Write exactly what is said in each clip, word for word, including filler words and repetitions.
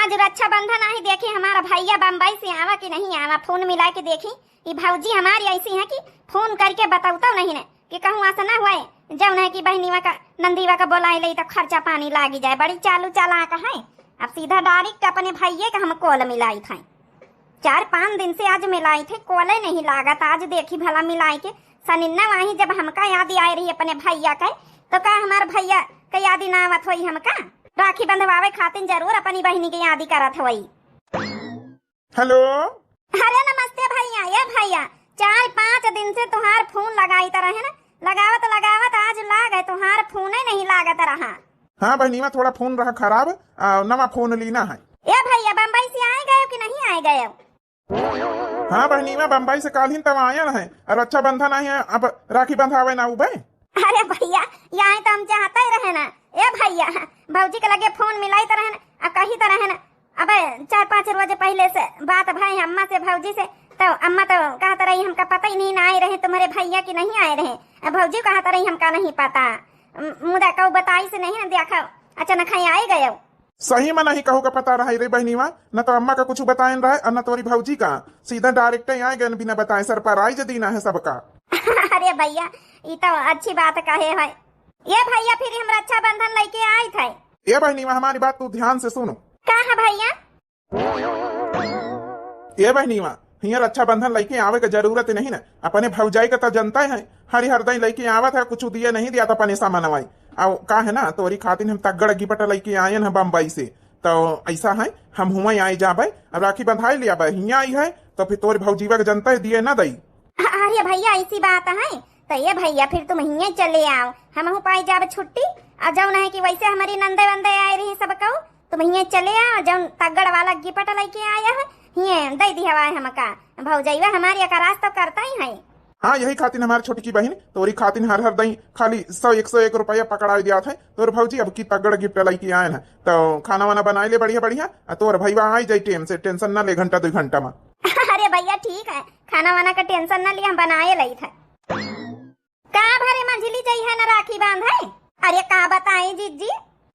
आज रक्षाबंधन आही, देखी हमारा भइया बम्बई से आवा कि नहीं आवा, फोन मिलाइ के देखी। ई भउजी हमारी अइसी है कि फोन करिके बतउतउ नहीं न, कि कहूँ अइसा न हुवइ जउन है कि बहिनीवा का, नंदीवा का बोलाइ लेई त खर्चा पानी लागि जाए। बड़ी चालू चालाक है। अब सीधा direct अपने भइये का हम call मिलाइत है। चार पाँच दिन से आज मिलाइत है, call ही नहीं लागत। आज देखी भला मिलाइ के, सनिन्ना वाही जब हमका याद आए रही अपने भइया के, तो का हमार भइया के याद ना आवत होई हमका? राखी बंधवावे खातिर जरूर अपनी बहिनी के याद करत होई। Hello। अरे नमस्ते भइया। ए भइया, चार पाँच दिन से तुहार फोन लगाइत रहेन, लगावत लगावत आज लागे तुहार फोने नहीं लागत रहा। हाँ बहिनीवा, थोड़ा फोन रहा खराब, आ, नवा फोन लीना है। ए भइया, बम्बई से आए गए कि नहीं आए गए? हाँ बहिनीवा, बम्बई से काल्हिन तब आयन है, और रक्षाबंधन आए हैं, अब राखी बंधावे ना उबे। अरे भइया, यही तो हम चाहते ही रहे ना। ए भइया, भउजी के लगे फोन मिलाइत रहेन, आ कहित रहेन, अबे चार पाँच रोज पहिले से बात भए अम्मा से, भउजी से, तो अम्मा तो कहत रही हमका पता ही नहीं ना आए रहे तुम्हारे भइया कि नहीं आए रहे। अब भउजी कहत रही हमका नहीं पता। म-, मुदा कउ बताइस नहीं ना, देखा अचानक ही आए गए। सही में नहीं कहू का पता रहा रे बहिनीवा, न तो अम्मा का कुछ बताएन रहे और न तोरी भउजी का। सीधा direct ही आए गए बिना बताए, surprise दीना है सबका। अरे भइया, ई तो अच्छी बात कहे है। ए भइया, फिर हम रक्षाबंधन लइके आइत है। ए बहिनीवा, हमारी बात तू ध्यान से सुनो। का है भइया? ए बहिनीवा, हियाँ रक्षाबंधन लइके आवे के जरूरत नहीं ना। अपने भउजाई के तो जनता है, हरी हरदई लइके आवत है, कुछ दिए नहीं दिया तो अपने सामानवाई। अउ का है ना, तोरी खातिर हम तगड़ gift लइके आयन है बम्बई से। तो अइसा है, हम हुआँ आइ जाबे, अब राखी बंधाइ लियाबे, हियाँ आई है, तो फिर तोरी भउजीवा के जनता है, दिए ना दई। अरे भइया, अइसी बात है, तो ए भइया, फिर तुम हियाँ चले आओ, हमहू पाइ जाबे छुट्टी। आ जउन है कि वइसे हमरी नंदे वंदे आए रही सबकउ, तुम हियाँ चले आओ, जउन तगड़ वाला gift लइके आया है, हियाँ दइ दिहवाए हमका। भउजइवा हमारी एकरास तो करता ही है। हाँ, यही खातिर हमार छोटकी बहिन तोरी खातिर हर हर दई खाली सौ एक सौ एक रुपया पकड़ाइ दियात है। तोर भउजी अब की तगड़ gift लइके आयन है, तो खाना वाना बनाइ ले बढ़िया बढ़िया, आ तोर भइवा आइ जाई time से, tension ना ले घंटा दुइ घंटा मा। अरे भइया ठीक है, खाना वाना का tension ना लिए, हम बनाए लइत है। का भरे मंझली जइहे न राखी बांधे? अरे का बताई जिज्जी,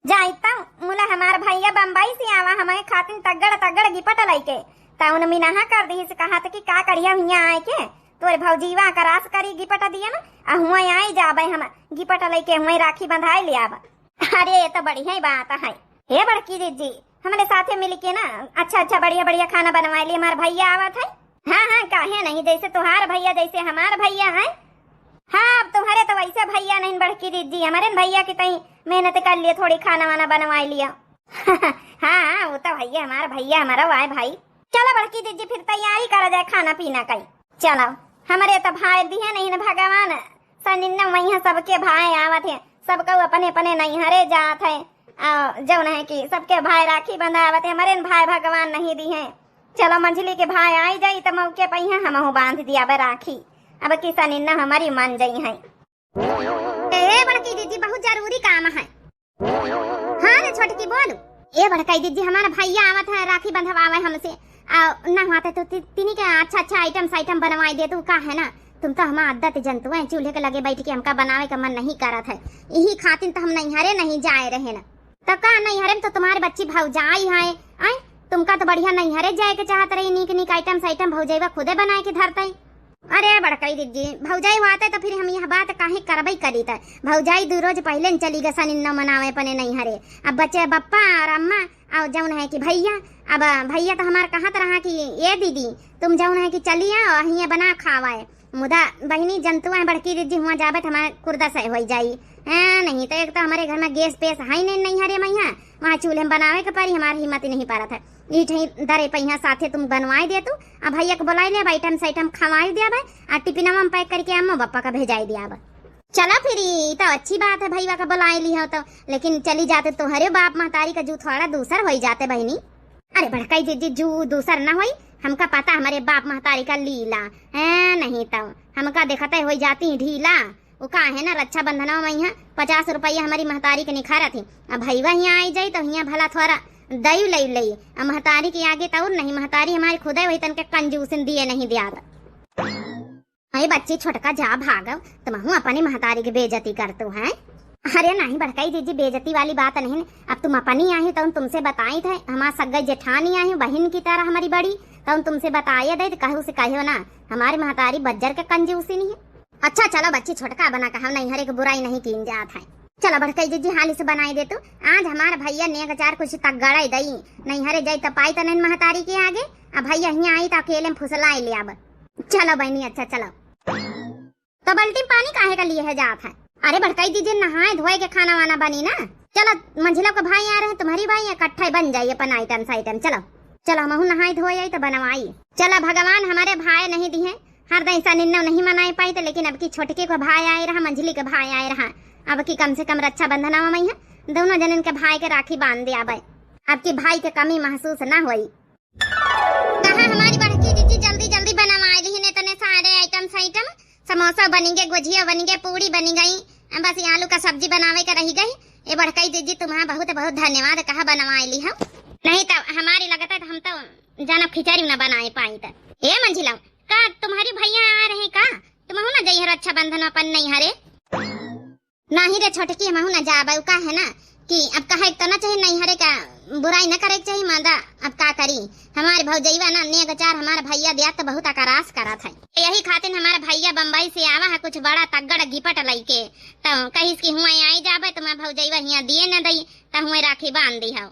जाइत मुला हमार भइया बम्बई से आवा, हमरे खातिर तगड़ तगड़ gift लइके। त उन मिनहा कर दिहिस, कहत कि का करिया हियाँ आइके, तोर भउजीवा एकरास करी gift दियन, आ हुआँ आइ जाबे हम gift लइके, हुआँ राखी बंधाइ लियाब। अरे, ये तो बढ़िया ही बात है। हे बड़की जिज्जी, हमरे साथे मिलके ना अच्छा अच्छा बढ़िया बढ़िया खाना बनवाइ ली, हमार भइया आवत है। हाँ हाँ, काहे नहीं, जइसे तुहार भइया जइसे हमार भइया है। हाँ, अब तुहरे तो वइसे भइया नहीं बड़की जिज्जी, हमरे न भइया की तई मेहनत कर लिए, थोड़ी खाना वाना बनवाइ लिया। हाँ हाँ, वो तो भइया हमार भइया, हमार वाय भाई। चलो बड़की जिज्जी, फिर तैयारी करा जाए खाना पीना कई। चलो, हमरे तो भाई दिहे नहीं न भगवान, सनिन्ना मइहाँ सबके भाई आवत है, सबको अपने अपने नैहरे जात है। आ, जउन है कि सबके भाई राखी बंधावत है, हमरे न भाई भगवान नहीं दिहे। चलो, मंझली के भाई आइ जाई त मौके पे इहाँ हमहू बांध दियाबे राखी। अब की सनिन्ना हमरी मन जइहे। ए बड़की जिज्जी, बहुत जरूरी काम है। हाँ रे छोटकी, बोलू। ए बड़की जिज्जी, हमार भइया आवत है राखी बंधवावे हमसे। आ, ना हुआ तो ति-, तिनी के अच्छा अच्छा item साइटम बनवाइ देतू, का है ना, तुम तो हमार आदत जनतू है, चूल्हे के लगे बैठ के हमका बनावे का मन नहीं करत है, यही खातिर तो हम नैहरे नहीं जाए रहे ना। तो का नैहरे में तो तुम्हारे बच्ची भौजाई है, आय? तुमका तो बढ़िया नैहरे जाए के चाहत रही, नीक नीक item साइटम भौजैवा खुदे बनाए के धरतई। अरे बड़कई दीदी, भौजाई होते तो फिर हम यह बात काहे करबई करीत? भौजाई दू रोज पहिले न चली गए सनिन्नो मनावे अपने नैहरे। अब बचे बप्पा और अम्मा और जौन है कि भैया। अब भैया तो हमार कहत रहा कि ए दीदी, तुम जौन है कि चली आओ, हियाँ बना खावाए। मुदा बहिनी, जनतुआ है बड़की दीदी, हुआँ जाबे त हमार कुर्दा सही होई जाई। हाँ, नहीं तो एक तो हमरे घर में गैस पेस है नहीं, नैहरे में यहाँ, वहाँ चूल्हे में बनावे के परी, हमार हिम्मत ही नहीं पारत है। ई ठही दरे पहिया साथे तुम बनवाए दे तू, आ भैया के बोलाई ले, item साइटम खवाई दिया बे, आ टिफिनवा में पैक करके अम्मा बप्पा का भेजाई दिया बे। चला फिर, ई तो अच्छी बात है, भैया का बोलाई ली हो तो, लेकिन चली जाते तोहरे बाप महतारी का जू थोड़ा दूसर होई जाते बहिनी। अरे बड़कई दीदी, जू दूसर ना होई, हमका पता हमरे बाप महतारी का लीला है, नहीं तो हमका देखते होई जाती ढीला। वो का है ना, रक्षाबंधनवा में यहाँ पचास रुपया हमारी महतारी के निखारत ही। अब भईवा हियाँ आई जाई तो हियाँ भला थोड़ा दई लई लई। अब महतारी के आगे तो और नहीं, महतारी हमारी खुदे वही तन के कंजूसिन दिए नहीं दियात। अरे बच्ची छोटका, जा भागव, तुमहू अपनी महतारी के बेइज्जती करतू है। अरे नहीं बड़कई जिज्जी, बेइज्जती वाली बात नहीं। अब तुम अपनी आही तउन तुमसे बताइत है, हमार सग्गई जेठानी आही, बहिन की तरह हमारी बड़ी, तउन तुमसे बताए दे, कहू से कहो ना, हमारी महतारी बज्जर के कंजूसी नहीं है। अच्छा चलो बच्ची, छोटका बना कहव, नैहरे के बुराई नहीं कीन जात है। चलो बड़कई जिज्जी, हाली से बनाई दे तू। आज हमार भैया नेग चार कुछ तगड़े दई, नैहरे जाई त पाई त नहीं महतारी के आगे, अब भैया हियाँ आई त अकेले में फुसलाई ले आब। चलो बहनी, अच्छा चलो। तो बाल्टी में पानी काहे का लिए है जात है? अरे बड़कई जिज्जी, नहाए धोए के खाना वाना बनी ना। चलो मंझिलो के भाई आ रहे, तुम्हारी भाई इकट्ठा ही बन जाई अपन आइटम साइटम। चलो चलो, हमहू नहाए धोए आई तो बनवाई। चलो भगवान हमारे भाई नहीं दिए, हर दई ऐसा निन्नो नहीं मनाए पाई तो, लेकिन अब की छोटकी को भाई आए रहा, मंझली के भाई आए रहा, अब की कम से कम रक्षाबंधन में है, दोनों जनन के भाई के राखी बांध दिया भाई, अब की भाई के कमी महसूस ना होई। कहाँ हमारी बड़की जिज्जी जल्दी जल्दी बनवाए लिहिन इतने सारे आइटम साइटम, समोसा बनिगे, गुझिया बनिगे, पूड़ी बनी गई, बस ये आलू का सब्जी बनावे का रही गई। ए बड़कई जिज्जी तुम्हारा बहुत बहुत धन्यवाद, कहाँ बनवाए ली हम, नहीं तो हमारी लगता है तो हम तो जाना खिचड़ी ना बनाए पाई तो। ए मंझिला, का तुम्हारी भैया आ रहे का? तुमहू ना जइहर रक्षाबंधन अपन नैहरे। नाही रे छोटकी, हमहू ना जाबे। उ का है ना कि अब कहे तो ना चाही नैहरे का, बुराई ना करे के चाही मादा। अब का करी, हमार भौजैया ना नेग चार हमार भैया दिया तो बहुत अकरास करत है। यही खातिर हमार भैया बम्बई से आवा है कुछ बड़ा तगड़ गिपट लइके, तो कहिस कि हुआं आई जाबे तो मैं भौजैया हियाँ दिए न दई, तो हुआं राखी बांध दी हौ।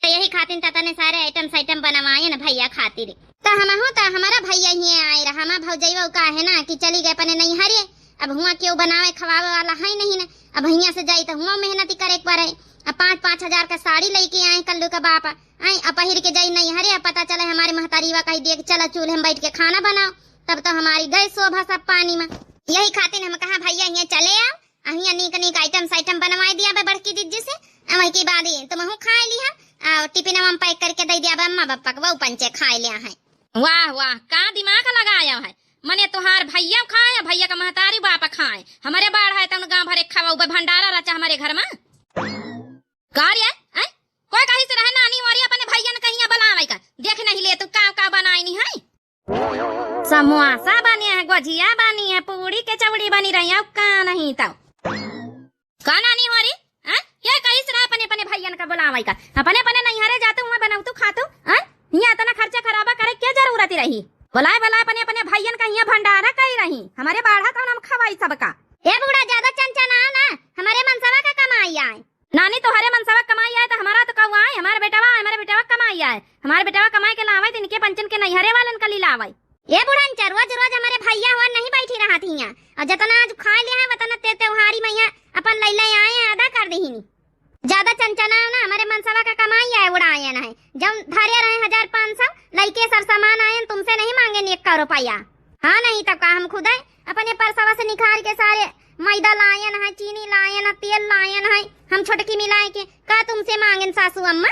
तो यही खातिर त तने सारे आइटम साइटम बनवाए न भैया खातिर। तो हमहू तो हमारा भैया ही आए रहा, हमार भौजैया का है ना कि चली गए अपने नैहरे, अब हुआं केहू बनावे खवावे वाला है नहीं ना। अब हियां से जाई तो हुआं मेहनती करे के पड़े। अब पाँच पाँच हजार का साड़ी लेके आए कल्लू का बाप, आई अब पहिर के जाई नैहरे, अब पता चले हमारी महतारीवा कही दिए कि चला चूल्हे में बैठ के खाना बनाओ, तब तो हमारी गई शोभा सब पानी में। यही खातिर हम कहा भैया हियां चले आओ, अहियाँ नीक नीक आइटम साइटम बनवाए दिया बे बड़की जिज्जी से, आ वही के बाद ही तुमहू खाए लिहा, आ टिफिनवा में पैक करके दे दिया बे अम्मा बप्पा के, वो पंचे खाए लिया है। वाह वाह, का दिमाग लगाया है, मने तोहार भैया खाए, भैया का महतारी बाप खाए, हमारे बाढ़ है तउन गाँव भरे खावा उबे भंडारा रचा हमारे घर में। का रे, हैं? कोई कहीं से रहे नानी वारी अपने भैया ने कहीं बुलावे का, देख नहीं ले तू का का बनाई नहीं है। समोसा बने है, गोझिया बनी है, पूड़ी के चौड़ी बनी रही है, का नहीं तो। का नानी हो रही? हाँ? के कहिस रहा अपने, अपने भैयन का बुलावे का? अपने, अपने नैहरे जातू, हुआं बनौतू खातू, हाँ? हियां इतना खर्चा खराबा करे के जरूरत रही? बुलाए, बुलाए अपने, अपने भैयन का हियां भंडारा कई रही। हमारे बाढ़ा तो हम खवाई सबका। ए बूढ़ा, ज्यादा चंचनाओ ना, हमारे मनसवा का कमाई आए। नानी, तोहरे मनसवा कमाई आए, तो हमारा तो कौआ आए, हमारे बेटवा आए, हमारे बेटवा कमाई आए, हमारे बेटवा कमाई के लावे, तो इनके पंचन के नैहरे वालन का ली लावे। ए बुढ़नचा, रोज रोज हमारे भैया हुआ नहीं बैठी रहत हियां, और जतना आज खा लिया है, वतना ते त्योहारी मैया अपन लैले आए हैं, अदा कर दीहिनी। ज्यादा चंचनाओ ना, हमारे मनसवा का कमाई आए, उड़ाए ना है, जौन धरे रहे हजार पाँच सौ, लइके सब सामान आए, तुमसे नहीं मांगे नी एक रुपया। हाँ, नहीं तो का, हम खुदे अपने परसवा से निखार के सारे मैदा लायन है, चीनी लायन है, तेल लायन है, हम छोटकी मिलाए के का तुमसे मांगन सासू अम्मा?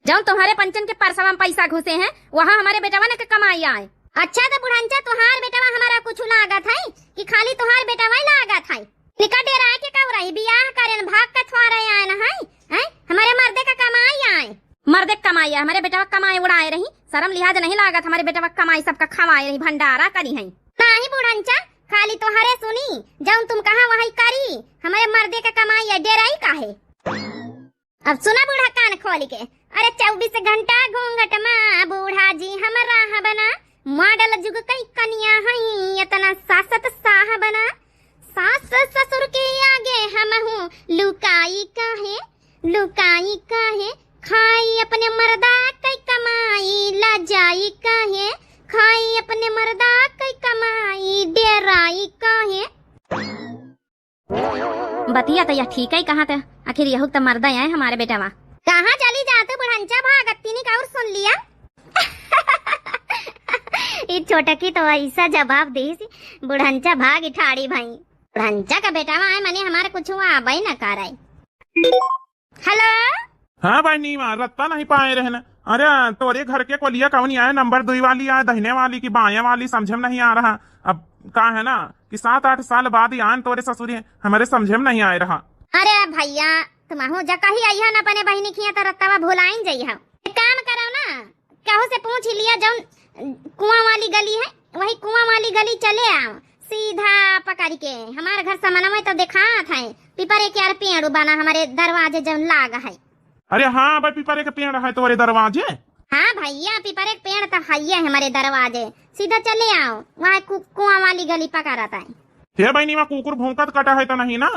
जौन तुम्हारे पंचन के परसवा में पैसा घुसे हैं, वहाँ हमारे बेटवन के कमाई आए। अच्छा तो बुढ़नचा, तुहार बेटवा हमारा कुछ लागत है कि खाली तुहार बेटवा ही लागत है? निका डेराए के कहू रही, बियाह करेन भाग के थ्वारे आए न है, हैं? हमारे मर्दे का कमाई आए। मर्दे का कमाई आए, हमारे बेटवा कमाई उड़ाए रही, शर्म लिहाज नहीं लागत, हमारे बेटवा कमाई सबका खवाए रही, भंडारा करी है। नाही बुढ़नचा, खाली तोहरे सुनी, जौन तुम कहा वही करी, हमारे मर्दे का कमाई है, डेराई काहे? अब सुना बूढ़ा कान खोल के, अरे चउबीस घंटा घूंघट मा बूढ़ा जी हम राह बना, मॉडल जुग कई कनिया हई, इतना सासत साह बना, सास ससुर के आगे हमहू लुकाई काहे, लुकाई काहे, खाई अपने मर्दा कई कमाई, लजाई काहे, खाई अपने मर्दा कई कमाई, डेराई काहे। बतिया त यह ठीक है कहा त, आखिर यहू त मर्दा आए हमारे बेटवा। कहाँ चली जाते बुढ़नचा, भागत तीनी का और सुन लिया। ई छोटकी तो ऐसा जवाब दी सी, बुढ़नचा भाग ठाड़ी भई। बुढ़नचा का बेटवा आए मने हमारे कुछ आबे न करे। हेलो। हाँ भाई, नीमा रत्ता नहीं पाए रहन। अरे तोरे घर के कोलिया कौन आए, नंबर दुई वाली आए, दहिने वाली की बाएं वाली, समझे में नहीं आ रहा। अब का है ना कि सात आठ साल बाद ही आन तोरे ससुरी, हमारे समझे में नहीं आए रहा। अरे भैया, तुमहू जकही अइहन अपने बहिनी खिया त रत्तवा भुलाइन जइहा। एक काम करो ना, कहू से पूछ ही लिया, जौन कुआं वाली गली है, वही कुआं वाली गली चले आओ, सीधा पकड़ के हमार घर समनवा तो देखात है, पीपर एक यार पेड़ बना हमारे दरवाजे जौन लाग है। अरे हाँ भाई, पीपर एक पेड़ है तोहरे दरवाजे। हाँ भैया, पीपर एक पेड़ तो है हमारे दरवाजे, सीधा चले आओ, वहाँ कु-, कुआं वाली गली पकड़त है। हे बहिनी, वहाँ कुकुर भौंकत कटा है तो नहीं ना?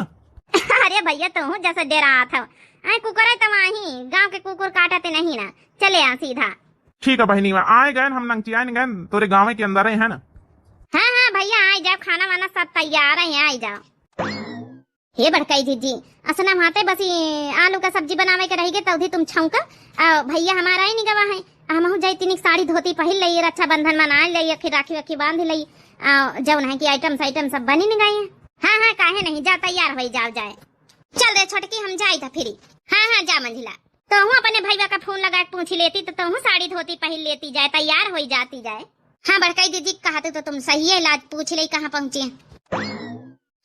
अरे भैया, तू जैसे डेरात हो, आए कुकुर है तो वहीं गाँव के कुकुर काटते नहीं ना, चले आ सीधा। ठीक है बहिनी, वहाँ आए गए हम, नंगचियान गए तोरे गाँव के अंदर है ना। हाँ हाँ भैया, आए जाओ, खाना वाना सब तैयार है, आए जाओ। हे बड़काई जीजी, असना माते बस ई आलू का सब्जी बनावे के रह गए, तौधी तुम छौंका। आ, भैया हमारा ही निगवा है, हमहू जाई तिनिक साड़ी धोती पहिर लई, रक्षाबंधन मना लई, फिर राखी वाखी बांध लई। आ, जौन है कि आइटम साइटम सब बनी निगाई है। हाँ हाँ, काहे नहीं, जा तैयार होई जाओ जाए। चल रे छोटकी, हम जाई था फिरी। हाँ हाँ, जा मंझिला। तोहू अपने भैया का फोन लगा के पूछ लेती तो तोहू साड़ी धोती पहिर लेती जाए, तैयार होई जाती जाए। हाँ बड़काई जीजी, कहते तो तुम सही है, लाज पूछ ले कहाँ पहुँचे।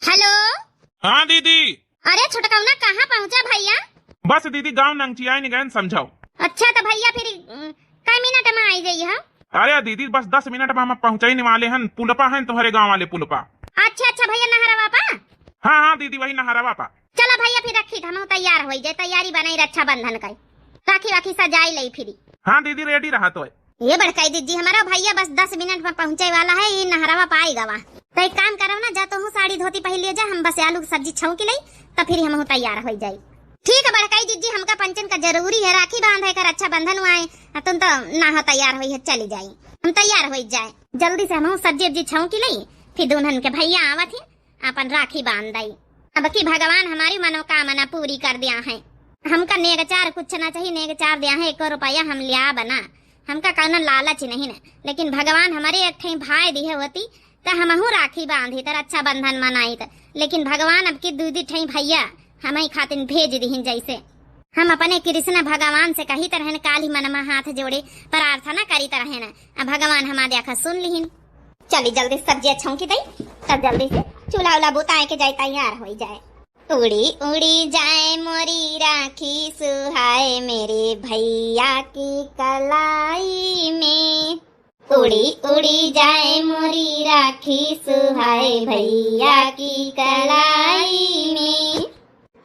हेलो। हाँ दीदी। अरे छोटकौना, कहाँ पहुँचा भैया? बस दीदी, गाँव नंगचियाइन गए समझाओ। अच्छा तो भैया फिर, अ, कै मिनट में आई जाई हम? अरे दीदी, बस दस मिनट में हम पहुँचने वाले हैं, पुलपा है तुम्हारे गाँव वाले पुलपा। अच्छा अच्छा भैया, नहरवा पा? हाँ हाँ दीदी, वही नहरवा पा। चला भैया फिर रखी था, हम तैयार होई जाए, तैयारी बनाई रक्षाबंधन का, राखी वाखी सजाई लई फिरी। हाँ दीदी, रेडी रहा तो। ये बड़काई दीदी, हमारा भैया बस दस मिनट में पहुँचे वाला है, ये नहरवा पाई गवा। तो एक काम करो ना, जा तो हूँ साड़ी धोती पहिर लिया जा, हम बस आलू की सब्जी छौंकी लई, तो फिर हम तैयार हो जाई। ठीक है बड़काई दीदी, हमका पंचन का जरूरी है, राखी बांधे का, रक्षाबंधन हुआ है, तुम तो ना हो तैयार हुई है, चली जाई, हम तैयार हो जाए। जल्दी से हम सब्जी उब्जी छौंकी लई, फिर दुल्हन के भैया आवत है, अपन राखी बांध दई। अब की भगवान हमारी मनोकामना पूरी कर दिया है। हमका नेगचार कुछ ना चाहिए, नेगचार दिया है, एको रुपया हम लिया बना, हमका कौनो लालच नहीं न, लेकिन भगवान हमारे एक ठे भाई दिए होती त हमहू राखी बांधी त रक्षाबंधन मनाई त, लेकिन भगवान अब की दू दी ठे भैया हमारी खातिर भेज दिहिन। जैसे हम अपने कृष्ण भगवान से कही तरहन काली मनमा हाथ जोड़े प्रार्थना करी तरहन, अब भगवान हमारे आखा सुन लिहिन। चली जल्दी सब्जिया छौंकी दई, तब जल्दी से चूल्हा उल्हा बुताए के जाए, तैयार हो जाए। उड़ी उड़ी जाए मोरी राखी सुहाए मेरे भैया की कलाई में। उड़ी उड़ी जाए मोरी राखी सुहाए भैया की कलाई में।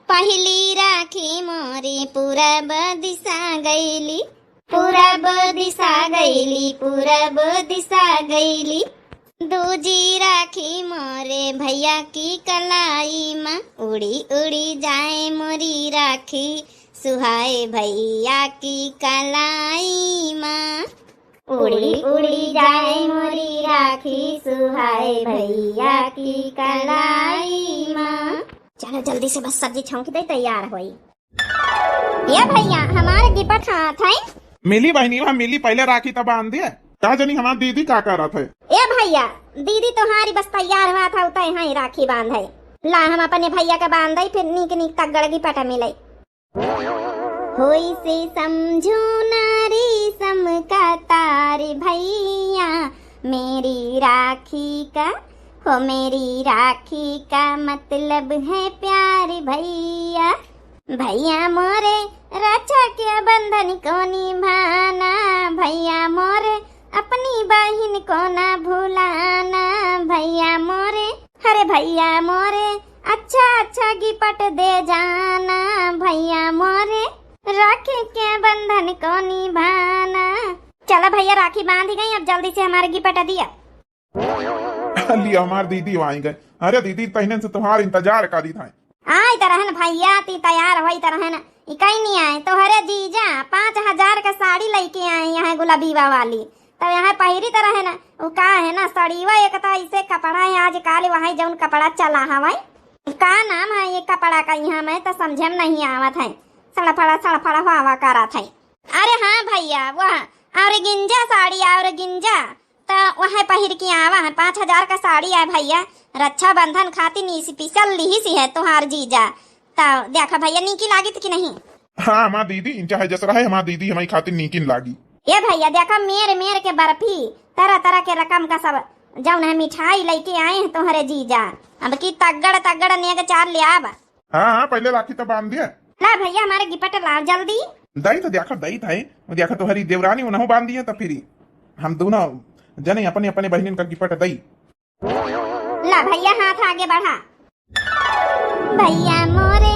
पहली राखी मोरी पूरब दिशा गईली, पूरब दिशा गईली, पूरब दिशा गईली। दूजी राखी मोरे भैया की कलाई मा, उड़ी उड़ी जाए मोरी राखी सुहाए भैया की कलाई मा। उड़ी उड़ी जाए मोरी राखी सुहाए भैया की कलाई मा। चलो जल्दी से बस सब्जी छौंक दे, तैयार होई। ए भैया, हमार गिफ्ट हाथ है। मिली बहिनी, वहाँ मिली, पहले राखी तो बांध दिए। का जनी हमार दीदी का करत है? ए भैया, दीदी तोहारी बस तैयार हुआ था, उतय है राखी बांधे। ला हम अपने भैया का बांधे, फिर नीक नीक तगड़ गिफ्ट मिले। होई से समझो ना रेशम का तार भैया, मेरी राखी का, हो मेरी राखी का मतलब है प्यार भैया। भैया मोरे रक्षा के बंधन को निभाना, भैया मोरे अपनी बहिन को ना भुलाना, भैया मोरे, अरे भैया मोरे अच्छा अच्छा गिफ्ट दे जाना, भैया मोरे राखी के बंधन को निभाना। चला भैया, राखी बांधी गई, अब जल्दी से हमारे गिफ्ट दिया। लिया, हमार दीदी आई गए। अरे दीदी, तहने से तोहार इंतजार करी था। आई त रहन भैया, ती तैयार होई त रहन। ई कहीं नहीं आए, तोहरे जीजा पाँच हजार का साड़ी लेके आए यहाँ गुलाबीवा वाली, तब यहाँ पहिरी त रहन। उ का है ना, साड़ीवा एक त ऐसे कपड़ा है आजकल, वही जौन कपड़ा चला हवाई। का नाम है ये कपड़ा का, यहाँ मैं तो समझे में नहीं आवत है, सड़फड़ा सड़फड़ा हवा करत है। अरे हाँ भैया, वह organza साड़ी, organza, त वह पहिर के आवा है। पाँच हजार का साड़ी है भैया, रक्षाबंधन खातिर special लिहिस है तोहार जीजा। त देखा भैया, नीकी लागित कि नहीं? हाँ, हमार दीदी, चाहे जस रहे, हमार दीदी हमारी खातिर नीकिन लागी। ए भैया, देखा मेर मेर के बर्फी, तरह तरह के रकम का सब जौन है मिठाई लेके आए हैं तोहरे जीजा। अब की तगड़ तगड़ नेग चार ले आवा। हाँ, हाँ, पहले राखी तो बांध दिया। ला भैया, हमारे गिफ्ट लाओ जल्दी। दई तो देखा, दई था, वो देखा तोहरी देवरानी उन्हों बांध दिए, तो फिर हम दोनों जने अपने अपने बहनिन का गिफ्ट दई। ला भैया, हाथ आगे बढ़ा। भैया मोरे,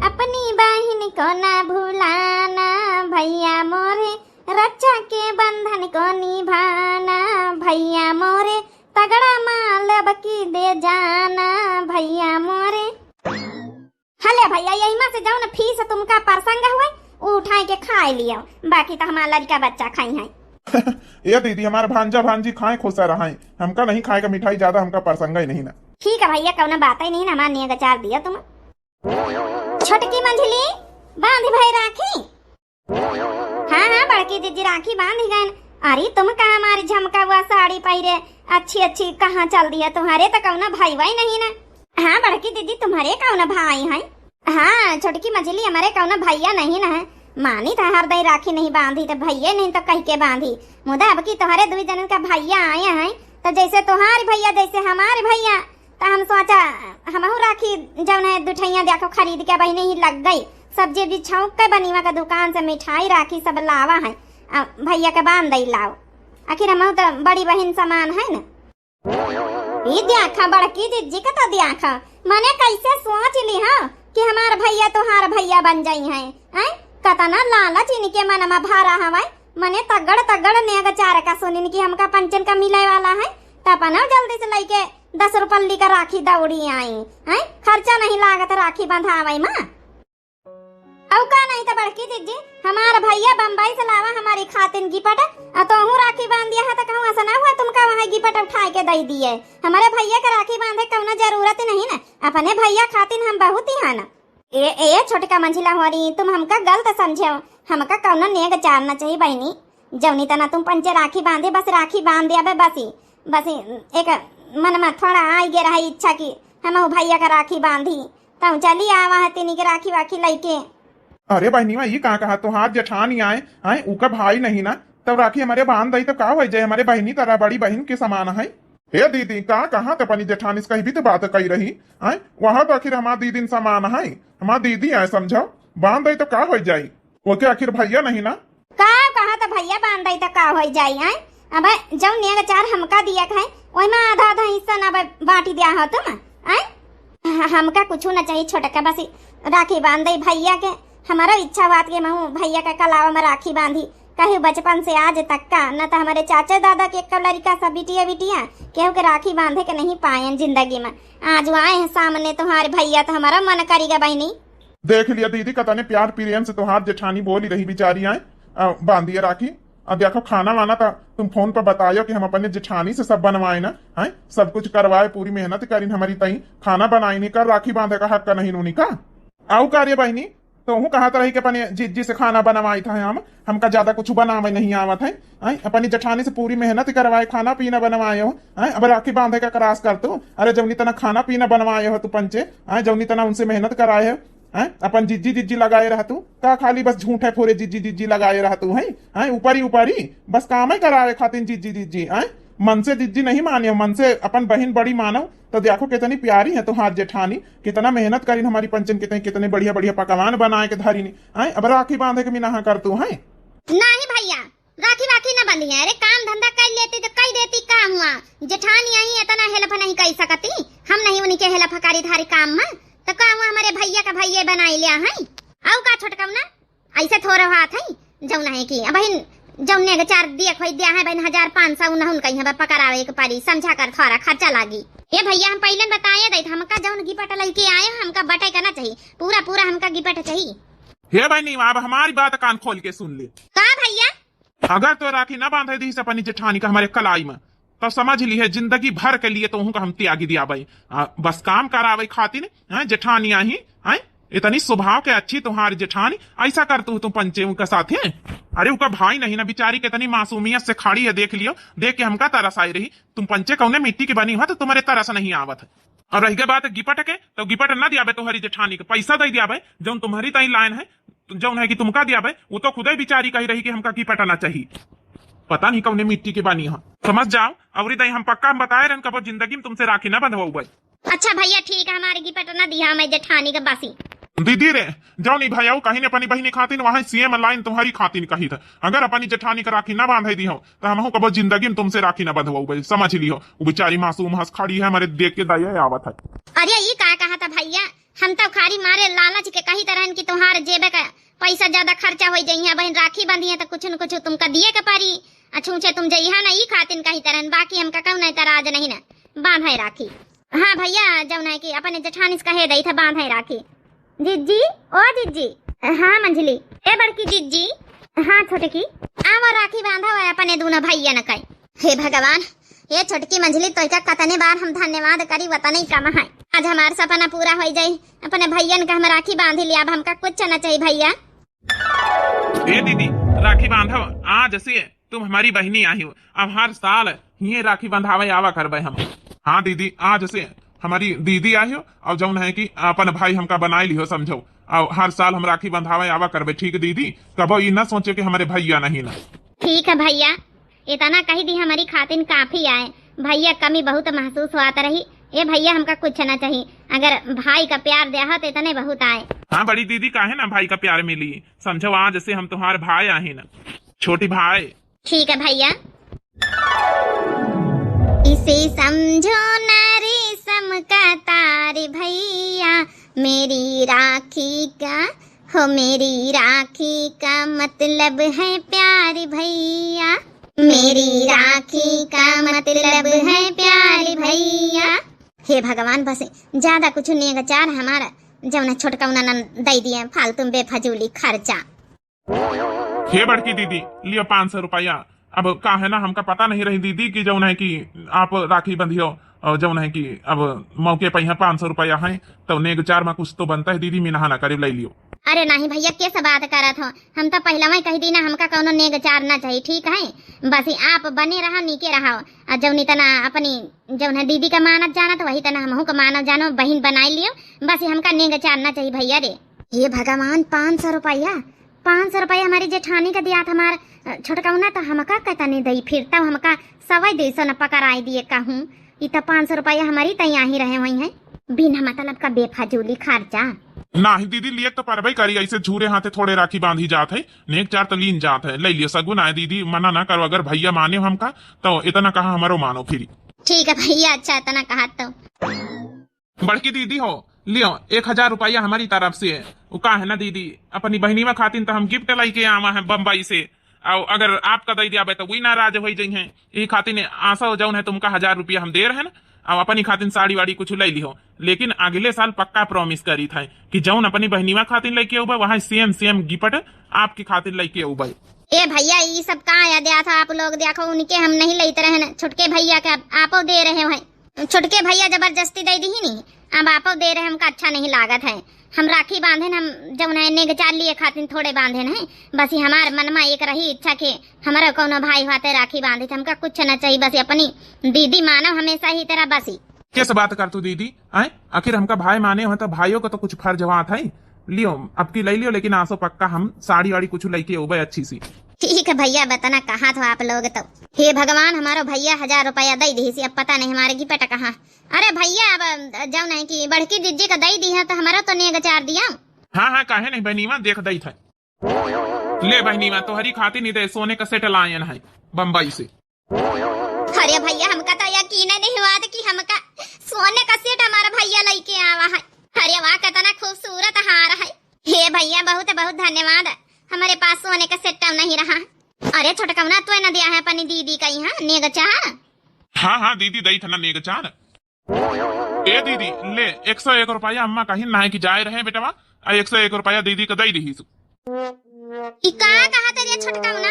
अपनी बहिन को ना भुलाना, भैया मोरे, रक्षा के बंधन को निभाना, भैया मोरे, तगड़ा माल अब की दे जाना, भैया मोरे। हले भैया, यही में से जौन फीस तुमका परसंग हुए, उ उठाए के खाए लियो, बाकी तो हमार लड़का बच्चा खाई हैं। ए दीदी, हमार भांजा भांजी खाए खुश रहाई, हमका नहीं खाए का मिठाई ज्यादा, हमका परसंग ही नहीं ना। ठीक है भैया, कौनो बात ही नहीं ना, हमार नियग चार दिया तुम। छोटकी मंझली, बांध भाई राखी। हाँ हाँ बड़की दीदी, राखी बांधी गयन। अरे तुम कहाँ हमारी झमका हुआ साड़ी पहिरे, अच्छी अच्छी कहाँ चल दिया, तुम्हारे तो कौनो भाई वाई नहीं ना। हाँ बड़की दीदी, तुम्हारे कौनो भाई हैं? हाँ छोटकी मझली, हमारे कौनो भैया नहीं ना है। मानी था हर दई राखी नहीं बांधी तो भैया नहीं तो कह के बांधी, मुदा अब की तुम्हारे दुई जनन का भैया आए हैं, तो जैसे तुम्हारे भैया जैसे हमारे भैया, तो हम सोचा हमहू राखी जौन है दुठैया देखो खरीद के बहिनी ही लग गई। सब्जी भी छौंक के बनीवा के दुकान से मिठाई राखी सब लावा है, आ, भैया के बांध दई लाओ, आखिर हमहू तो बड़ी बहिन समान है ना। ई देखा बड़की जिज्जी के तो देखा, मने कैसे सोच ली हाँ कि हमार भैया तोहार भैया बन जाई हैं, हैं? कतना लालच इनके मन में भरा हवाई, मने तगड़ तगड़ नेग चार का सुनिन कि हमका पंचन का मिले वाला है, त अपना जल्दी से लइके दस रुपल्ली का राखी दौड़ी आई, हैं? खर्चा नहीं लागत राखी बंधावे में। अउ का नहीं त बड़की जिज्जी, हमार भैया बम्बई से लावा हमारी खातिन गिपट, आ तोहू राखी बांध दिया है त कहूँ ऐसा ना हुआ तुमका वहाँ गिपट उठाए के दई दिए। हमारे भैया के राखी बांधे कौनो जरूरत नहीं ना, अपने भैया खातिन हम बहुत ही है ना। ए, ए, छोटका मंझिला होरी, तुम हमका गलत समझेव। हमका कौनो नेग चार न चाही बहिनी। जौनी तना तुम पंचे राखी बांधे, बस राखी बांध दिया बे, बस ही, बस ही एक मन में थोड़ा आई गे रहा इच्छा कि हम भैया का राखी बांधी, तब चली आवा है तिनी के राखी वाखी लइके। अरे बहिनी, ई का कहा, तोहार जेठानी आए, आए, उका भाई नहीं ना, तब राखी हमारे बांध दई तो का हो जाए, हमारे बहिनी तरह बड़ी बहिन के समान है। हे दीदी, का कहा त अपनी जेठानी से कहीं भी तो बात कही रही, आए? वहाँ तो आखिर हमार दीदी समान है, हमार दीदी आए, समझो, बांध दई तो का हो जाई, ओके आखिर भैया नहीं ना। का कहा त भैया बांध दई तो का हो जाई, आए? अब जौन नेग चार हमका दिया है, ओई में आधा आधा हिस्सा ना अब बांट दिया हो तुम, आए? ह-, हमका कुछ ना चाहिए छोटका, बस राखी बांध दे भैया के। हमारो इच्छा बात के महू भैया के कलावा में राखी बांधी, कहीं बचपन से आज तक का, न तो हमारे चाचा दादा के एक लड़का सब बिटिया बिटिया केहू के राखी बांधे के नहीं पाएन जिंदगी में। आज वो आए हैं सामने तुम्हारे भैया, तो हमारा मन करेगा बहिनी। देख लिया दीदी, कतने प्यार प्रेम से तुम्हार जेठानी बोली रही बिचारी, आए, अ, बांधिए राखी। अब देखो, खाना वाना तो तुम फोन पर बतायो कि हम अपने जेठानी से सब बनवाए ना, हैं? सब कुछ करवाए, पूरी मेहनत करिन हमारी तई, खाना बनाई नहीं कर, राखी बांधे का हक का नहीं नूनी का। आऊ का रे बहिनी, तोहू कहत रही कि अपने जिज्जी से खाना बनवाई था हम, हमका ज्यादा कुछ बनावे नहीं आवत है, हैं? अपनी जेठानी से पूरी मेहनत करवाए, खाना पीना बनवाए हो, हैं? अब राखी बांधे का क्रास कर तू। अरे जौनी तना खाना पीना बनवाए हो तू पंचे, हैं? जौनी तना उनसे मेहनत कराए हो, हैं? अपन जिज्जी जिज्जी लगाए रहतू का? खाली बस झूठे फोरे जिज्जी जिज्जी लगाए रहतू, हैं? हैं? ऊपरी ऊपरी बस कामे करावे खातिर जिज्जी जिज्जी, हैं? मन से जिज्जी नहीं माने, मन से अपन बहिन बड़ी मानो। तो देखो कितनी प्यारी है तोहार जेठानी, कितना मेहनत करिन हमारी पंचन के तई, कितने बढ़िया बढ़िया पकवान बनाए के धरिन, हैं? अब राखी बांधे के मिनाहा करतू, हैं? नहीं भैया, राखी वाखी न बंधी है। अरे काम धंधा कर लेती तो कई देती, का हुआ? जेठानी आई इतना हेल्प नहीं कर सकती, हम नहीं उनके हेल्प करी धारी काम में, तो का हुआ? हमारे भैया का भैया बनाई लिया है। आऊ का छोटकऊ ना, ऐसे थोड़ा हाथ है, जौन है कि अब बहिन जौन ने चार दिया खोई दिया है बहिन, हजार पाँच सौ उन्हें उनका यहाँ पकड़ावे के पड़ी, समझा कर थोड़ा खर्चा लागी। ये भैया हम पहले बताए दे, हमका जौन गिपट लेके आए हैं, हमका बटे का ना चाहिए, पूरा पूरा हमका गिपट चाहिए। हे बहिनी, अब हमारी बात कान खोल के सुन ले। का भैया? अगर तो राखी ना बांधे दी से अपनी जेठानी का हमारे कलाई में, तो समझ ली है जिंदगी भर के लिए तोहू का हम त्यागी दिया भाई। आ, बस काम करावे खातिर, हैं, जेठानी आई, हैं, इतनी स्वभाव के अच्छी तुम्हारी जेठानी, ऐसा कर तू तुम पंचे उनका साथ है। अरे उनका भाई नहीं ना, बेचारी कितनी मासूमियत से खड़ी है, देख लियो, देख के हमका तरस आई रही। तुम पंचे कौने मिट्टी के बनी हो तो तुम्हारे तरस नहीं आवत है। और रह गई बात गिपट के, तो गिपट ना दियाबे तुम्हारी जेठानी के, पैसा दे दियाबे, जौन तुम्हारी ताई लाइन है, जौन है कि तुमका दियाबे, वो तो खुदे बेचारी कही रही कि हमका गिपट ना चाहिए। पता नहीं कौने मिट्टी के बनी हो, समझ जाओ। और ताई हम पक्का हम बताए रहन, कबो जिंदगी में तुमसे राखी ना बंधवाऊ भाई। अच्छा भैया ठीक है, हमारे गिपट ना दिया, मैं जेठानी के बासी। दीदी रे, जौन ई भैया कहिन अपनी बहिनी खातिन, वहाँ सेम लाइन तुम्हारी खातिन कहित है। अगर अपनी जेठानी का राखी ना बांधे दिहो, तो हमहू कबो जिंदगी में तुमसे राखी ना बंधवाऊ भाई, समझ लिहो। वो बेचारी मासूम हंस खड़ी है, हमारे देख के दया आवत है। अरे, ई का कहा था भैया? हम तो खाली मारे लालच के कहित रहन कि तुम्हारे जेबे का पैसा ज्यादा खर्चा हो जाई है, बहन राखी बांधी है तो कुछ न कुछ तुमका दिए के पड़ी। अछूछे तुम जइहा ना, ई खातिन कहित रहन, बाकी हमका कौनो एतराज नहीं ना, बांधे राखी। हाँ भैया, जौन है कि अपने जेठानी से कहे दई था बांधे राखी। जिज्जी, ओ जिज्जी। हाँ मंझली। ए बड़की जिज्जी। हाँ छोटकी। आवा राखी बांधा हुआ अपने दोनों भैया न कई। हे भगवान, ये छोटकी मंझली तोइका कतने बार हम धन्यवाद करी, वतने ही कम है। आज हमार सपना पूरा हो जाई, अपने भैयन का हम राखी बांध लिया, अब हमका कुछ न चाहिए भैया। ए दीदी, राखी बांधव, आज से तुम हमारी बहिनी आही हो। अब हर साल हिये राखी बंधावे आवा करबे हम। हाँ दीदी, आज से हमारी दीदी आही हो, और जौन है कि अपन भाई हमका बनाई लिहो, समझो। और हर साल हम राखी बंधावे आवा करबे, ठीक दीदी? कबो ई ना सोचे कि हमारे भैया नहीं ना। ठीक है भैया, इतना कही दी हमारी खातिन काफी आए। भैया कमी बहुत महसूस होत रही। ए भैया, हमका कुछ ना चाहिए, अगर भाई का प्यार दिया हो तो इतने बहुत आए। हाँ बड़ी दीदी, काहे ना भाई का प्यार मिली, समझो आज से हम तुम्हार भाई आही ना। छोटी भाई। ठीक है भैया। इसे समझो ना रेशम का तार भैया, मेरी राखी का, हो मेरी राखी का मतलब है प्यार भैया, मेरी राखी का मतलब है प्यार भैया। हे भगवान, बस ज्यादा कुछ नेगचार हमारा जौन छोटकौना न दई दिए, फालतू में बेफजूली खर्चा। हे बड़की दीदी, लियो पाँच सौ रुपया। अब का है ना, हमका पता नहीं रही दीदी कि जौन है कि आप राखी बंधियो, और जौन है कि अब मौके पर यहाँ पाँच सौ रुपया है, तो नेगचार में कुछ तो बनता है दीदी, मिनहा ना करे, ले लियो। अरे नहीं भैया, कैसे बात करत हो? हम तो पहलवा ही कह दी ना, हमका कौनो नेगचार ना चाहिए, ठीक है? बस ही आप बने रहा, नीके रहो, और जौन इतना अपनी जौन है दीदी का मानत जानत, वही तना हमहू का मानत जानो, बहिन बनाई लियो। बस ही हमका नेगचार ना चाहिए भैया रे। हे भगवान, पाँच सौ रुपया, पाँच सौ रुपया हमारी जेठानी का दिया था हमार, अ, छोटकौना, तो हमका कतने दई, फिर तब हमका सवाई दुई सौ न पकड़ाई दिए कहूँ। ई तो पाँच सौ रुपया हमारी तैयार ही रहे हुई हैं, बिना मतलब का बेफजूली खर्चा। नाही दीदी, लिए तो परबे करी, ऐसे झूरे हाथे थोड़े राखी बांधी जात है, नेगचार तो लीन जात है, ले लियो सगुन आए दीदी, मना ना करो, अगर भैया माने हमका तो इतना कहा हमारो मानो फिरी। ठीक है भैया, अच्छा इतना कहा तो। बड़की दीदी हो, लियो एक हजार रुपया हमारी तरफ से। वो का है ना दीदी, अपनी बहनीवा खातिन तो हम गिफ्ट लेके आवा है बम्बई से, और अगर आपका दे दिया तो वही नाराज हो जाई हैं। यही खातिन आसो जौन है तुमका हजार रुपया हम दे रहे हैं ना, और अपनी खातिन साड़ी वाड़ी कुछ ले लिहो, लेकिन अगले साल पक्का प्रॉमिस करी था कि जौन अपनी बहनीवा खातिन लेके उबे, वहाँ सेम सेम गिफ्ट आपकी खातिन लेके उबे। ए भैया, ई सब का याद आया था आप लोग? देखो, उनके हम नहीं लेते रहे ना, छोटके भैया के आप, आपो दे रहे हो। छोटके भैया जबरदस्ती दे दी ही नहीं, अब आपो दे रहे, हमका अच्छा नहीं लागत है। हम राखी बांधे न, हम जौन है नेगचार लिए खातिन थोड़े बांधे नहीं, बस ही हमार मन में एक रही इच्छा के हमारा कौनो भाई होते राखी बांधे, हमका कुछ न चाहिए, बस अपनी दीदी मानो हमेशा ही तरह बस ही। कैसे बात कर तू दीदी, आए? आखिर हमका भाई माने हो तो भाइयों का तो कुछ फर्ज बात है। लियो, अब की ले लियो, लेकिन आसो पक्का हम साड़ी वाड़ी कुछ लेके उबे अच्छी सी। ठीक है भैया, बतना कहा था आप लोग तो। हे भगवान, हमारो भैया हजार रुपया दे दी, अब पता नहीं हमारे की पटा कहाँ। अरे भैया, अब जौन है कि बड़की जिज्जी का दे दी है तो हमारा तो नेगचार दिया। हाँ हाँ, काहे नहीं बहनीवा, देख दई था। ले बहनीवा, तोहरी खातिर नहीं दे, सोने का सेट लायन है बम्बई से। अरे भैया, हमका तो यकीन नहीं हुआ था कि हमका सोने का सेट हमारा भैया लेके आवा है। अरे वाह, कितना खूबसूरत हार है। हे भैया, बहुत बहुत धन्यवाद, हमारे पास सोने का सेट नहीं रहा। अरे छोटकौना, तू न दिया है अपनी दीदी का यहाँ नेगचार? हाँ हाँ दीदी, दई था ना नेगचार। ए दीदी, ले, एक सौ एक रुपया अम्मा कहिन नाहीं कि जाए रहे बेटवा, आ एक सौ एक रुपया दीदी का दई दिहिसु। ई का कहा तेरे छोटकौना?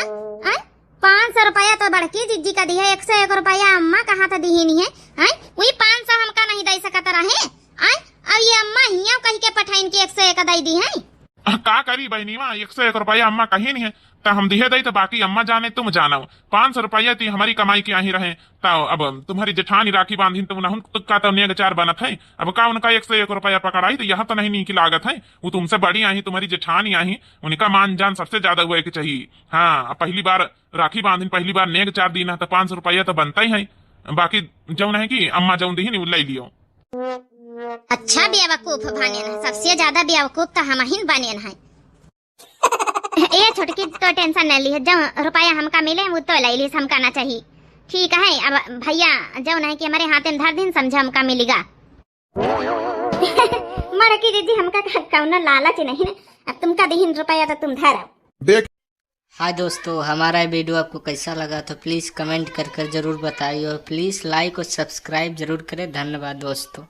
आय? पाँच सौ रुपया तो बड़की जिज्जी का दिहे, एक सौ एक रुपया अम्मा कहा था दिहिन है। आय? वही पाँच सौ हमका नहीं दे सकत रहे। आय? अब ये अम्मा हियाँ कही के पठाइन कि एक सौ एक दई दी है। आ, का करी बहनीवा, एक सौ एक रुपया अम्मा कहिन है, त हम दिहे दई, त बाकी अम्मा जाने तुम जानो। पाँच सौ रुपया ती हमारी कमाई के आही रहे, त अब तुम्हारी जेठानी राखी बांधिन, तुम नहुन का तो नेगचार बनत है। अब का उनका एक सौ एक रुपया पकड़ाई, त यह तो नहीं नीक लागत है। वो तुमसे बड़ी आही, तुम्हारी जेठानी आही, उनका मान जान सबसे ज्यादा हुए के चाहिए। हाँ, अब पहली बार राखी बांधिन, पहली बार नेगचार दीना, त पाँच सौ रुपया तो बनता ही है। बाकी जौन है कि अम्मा जौन दीहिन, वो ले लियो। अच्छा बेवकूफ बनेन है, सबसे ज्यादा बेवकूफ तो हमहिन बनेन है। ए छोटकी, तो tension न लिहे, जौन रुपया हमका मिले, वो तो ले लिहे, हमका ना चाही। ठीक है, अब भैया जौन है कि हमरे हाथे में धर दिन, समझा हमका मिलिगा। मड़की दीदी, हमका का-, कौनो लालच नहीं है, अब तुमका दिहिन रुपया तो तुम धरो। देख। हाय दोस्तों, हमारा ये video आपको कैसा लगा तो please comment कर कर जरूर बताइए और please like और subscribe जरूर करें। धन्यवाद दोस्तों।